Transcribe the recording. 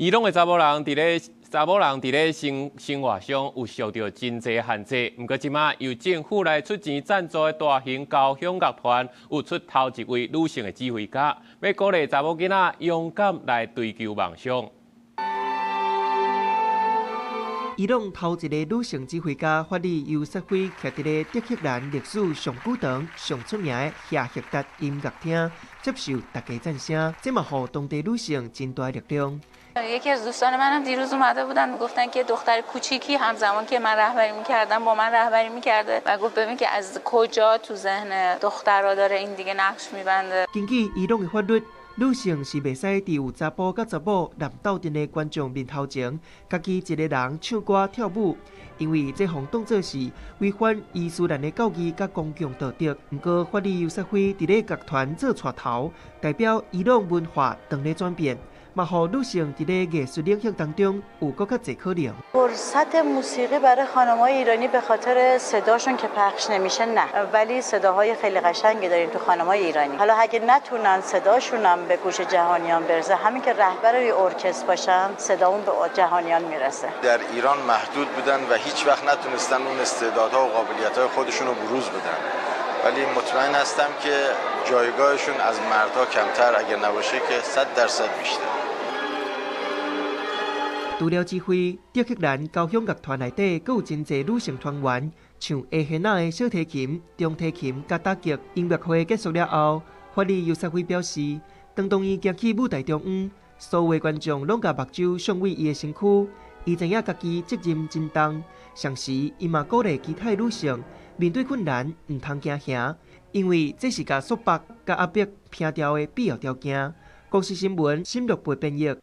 伊朗的查某人佇咧查某人佇咧生生活上有受著真濟限制，毋過這馬由政府來出錢贊助的大型交響樂團，有出頭一位女性的指揮家，欲鼓勵查某囡仔勇敢來追求夢想。伊朗頭一个女性指揮家法里尤薩菲，徛佇咧德黑蘭歷史上古長、上出名的夏赫達音樂廳，接受大家讚聲，這嘛予當地女性真大力量。 یکی از دوستان منم دیروز اومده بودن میگفتن که دختر کوچیکی همزمان که من رهبری میکردم با من رهبری میکرده و گفت ببین که از کجا تو ذهن دخترها داره این دیگه نقش میبنده。根據伊朗的法律，女性是袂使佇有查埔佮查某男鬥陣的觀眾面頭前，家己一个人唱歌跳舞，因為這予當做是違反伊斯蘭的教義佮公共道德。毋過，法里尤薩菲佇咧樂團做帶頭，代表伊朗文化當咧轉變，嘛予女性佇咧藝術領域當中有閣較濟可能。 فرصت موسیقی برای خانم‌های ایرانی به خاطر صداشون که پخش نمیشه نه، ولی صداهای خیلی قشنگی داریم تو خانم‌های ایرانی. حالا اگه نتونن صداشون هم به گوش جهانیان برسه، همین که رهبر یه ارکستر باشن، صدامون به جهانیان میرسه. در ایران محدود بودن و هیچ وقت نتونستن اون استعدادها و قابلیت‌های خودشون رو بروز بدن، ولی مطمئن هستم که جایگاهشون از مردها کمتر اگر نباشه که 100٪ بیشتر. 除了指揮，德黑蘭交響樂團內底，閣有真濟女性團員，像下弦仔的小提琴、中提琴佮打擊。音樂會結束了後，法里尤薩菲表示，當當伊行去舞台中央，所有的觀眾攏共目睭向為伊的身軀，伊知影家己責任真重，同時伊嘛鼓勵其他女性面對困難毋通驚嚇，因為這是共束縛佮壓迫摒掉的必要條件。公視新聞，沈樂培編譯。